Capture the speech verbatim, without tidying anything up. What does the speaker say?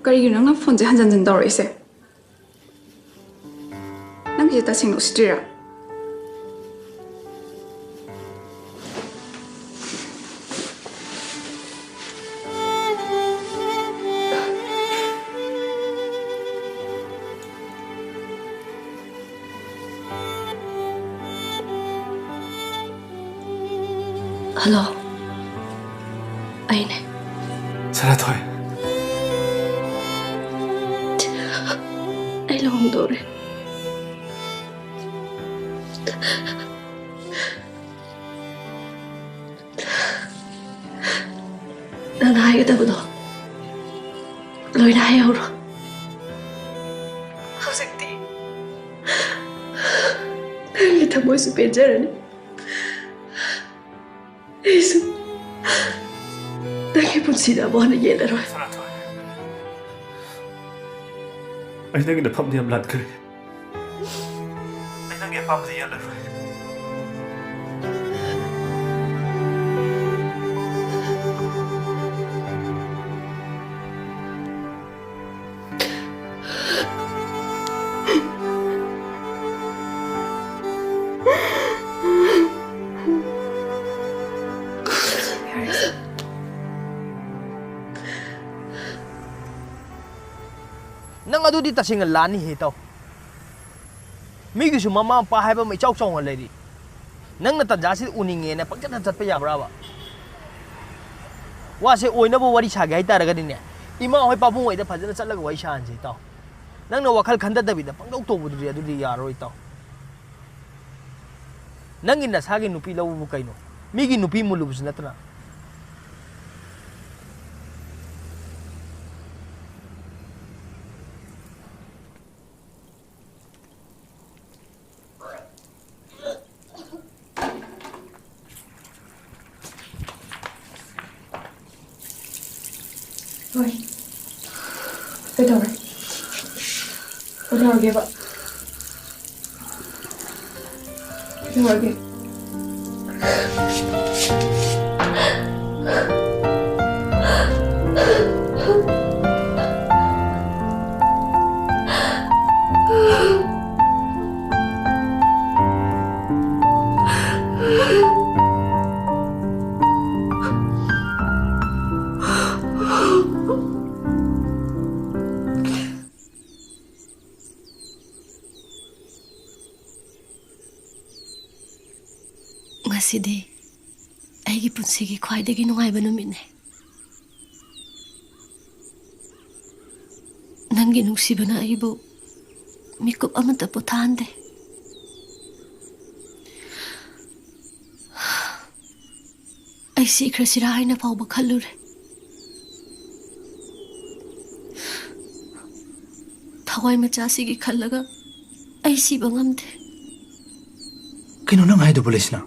ꯀꯔꯤꯒꯤꯅꯣ ꯅꯪꯅ ꯐꯣꯟꯁꯦ ꯍꯟꯖꯟ ꯍꯟꯖꯟ ꯇꯧꯔꯛꯏꯁꯦ? ꯅꯪꯒꯤꯁꯦ ꯇꯁꯦꯡꯅ ꯎꯁꯤꯠꯇ꯭ꯔꯤꯔꯥ? ꯍꯜꯂꯣ꯫ ꯑꯩꯅꯦ꯫ ꯁꯅꯥꯊꯣꯏ꯫ ꯑꯩ ꯂꯨꯍꯣꯡꯗꯧꯔꯦ꯫ ꯅꯪꯅ ꯍꯥꯏꯒꯗꯕꯗꯣ ꯂꯣꯏꯅ ꯍꯥꯏꯍꯧꯔꯣ꯫ ꯍꯧꯖꯤꯛꯇꯤ ꯅꯪꯒꯤ ꯊꯃꯣꯏꯁꯨ ꯄꯦꯟꯖꯔꯅꯤ꯫ ꯑꯩꯁꯨ ꯅꯪꯒꯤ ꯄꯨꯟꯁꯤꯗ ꯑꯃꯨꯛ ꯍꯟꯅ ꯌꯦꯠꯂꯔꯣꯏ꯫ ꯁꯅꯥꯊꯣꯏ, ꯑꯩ ꯅꯪꯒꯤ ꯅꯐꯝꯗ ꯌꯥꯝ ꯂꯥꯟꯈ꯭ꯔꯦ꯫ ꯑꯩ ꯅꯪꯒꯤ ꯑꯄꯥꯝꯕꯗ ꯌꯥꯜꯂꯔꯣꯏ꯫ ꯅꯪ ꯑꯗꯨꯗꯤ ꯇꯁꯦꯡꯅ ꯂꯥꯟꯅꯤꯍꯦ, ꯏꯇꯥꯎ꯫ ꯃꯤꯒꯤꯁꯨ ꯃꯃꯥ ꯃꯄꯥ ꯍꯥꯏꯕ ꯑꯃ ꯏꯆꯥꯎ ꯆꯥꯎꯅ ꯂꯩꯔꯤ꯫ ꯅꯪꯅ ꯇꯟꯖꯥꯁꯤꯗ ꯎꯅꯤꯡꯉꯦꯅ ꯄꯪꯆꯠꯇ ꯆꯠꯄ ꯌꯥꯕ꯭ꯔꯥꯕ? ꯋꯥꯁꯦ ꯑꯣꯏꯅꯕ ꯋꯥꯔꯤ ꯁꯥꯒꯦ ꯍꯥꯏꯇꯥꯔꯒꯗꯤꯅꯦ, ꯏꯃꯥ ꯍꯣꯏ ꯄꯥꯕꯨꯡ ꯍꯣꯏꯗ ꯐꯖꯅ ꯆꯠꯂꯒ ꯋꯥꯔꯤ ꯁꯥꯍꯟꯁꯦ, ꯏꯇꯥꯎ꯫ ꯅꯪꯅ ꯋꯥꯈꯜ ꯈꯟꯊꯗꯕꯤꯗ ꯄꯪꯇꯧ ꯇꯧꯕꯗꯨꯗꯤ ꯑꯗꯨꯗꯤ ꯌꯥꯔꯣꯏ, ꯏꯇꯥꯎ꯫ ꯅꯪꯒꯤ ꯅꯁꯥꯒꯤ ꯅꯨꯄꯤ ꯂꯧꯕꯕꯨ ꯀꯩꯅꯣ? ꯃꯤꯒꯤ ꯅꯨꯄꯤ ꯃꯨꯜꯂꯨꯕꯁꯨ ꯅꯠꯇꯅ꯫ ꯍꯣꯏ꯫ ꯀꯩꯗꯧꯔꯦ? ꯀꯩꯗꯧꯔꯒꯦꯕ? ꯀꯩꯗꯧꯔꯒꯦ? ꯁꯤꯗꯤ ꯑꯩꯒꯤ ꯄꯨꯟꯁꯤꯒꯤ ꯈ꯭ꯋꯥꯏꯗꯒꯤ ꯅꯨꯡꯉꯥꯏꯕ ꯅꯨꯃꯤꯠꯅꯦ꯫ ꯅꯪꯒꯤ ꯅꯨꯡꯁꯤꯕꯅ ꯑꯩꯕꯨ ꯃꯤꯀꯨꯞ ꯑꯃꯠꯇ ꯄꯣꯊꯥꯍꯟꯗꯦ꯫ ꯑꯩ ꯁꯤꯈ꯭ꯔꯁꯤꯔꯥ ꯍꯥꯏꯅ ꯐꯥꯎꯕ ꯈꯜꯂꯨꯔꯦ꯫ ꯊꯋꯥꯏ ꯃꯆꯥꯁꯤꯒꯤ ꯈꯜꯂꯒ ꯑꯩ ꯁꯤꯕ ꯉꯝꯗꯦ꯫ ꯀꯩꯅꯣ ꯅꯪ ꯍꯥꯏꯗꯨꯕꯨ, ꯂꯩꯁꯅꯥ?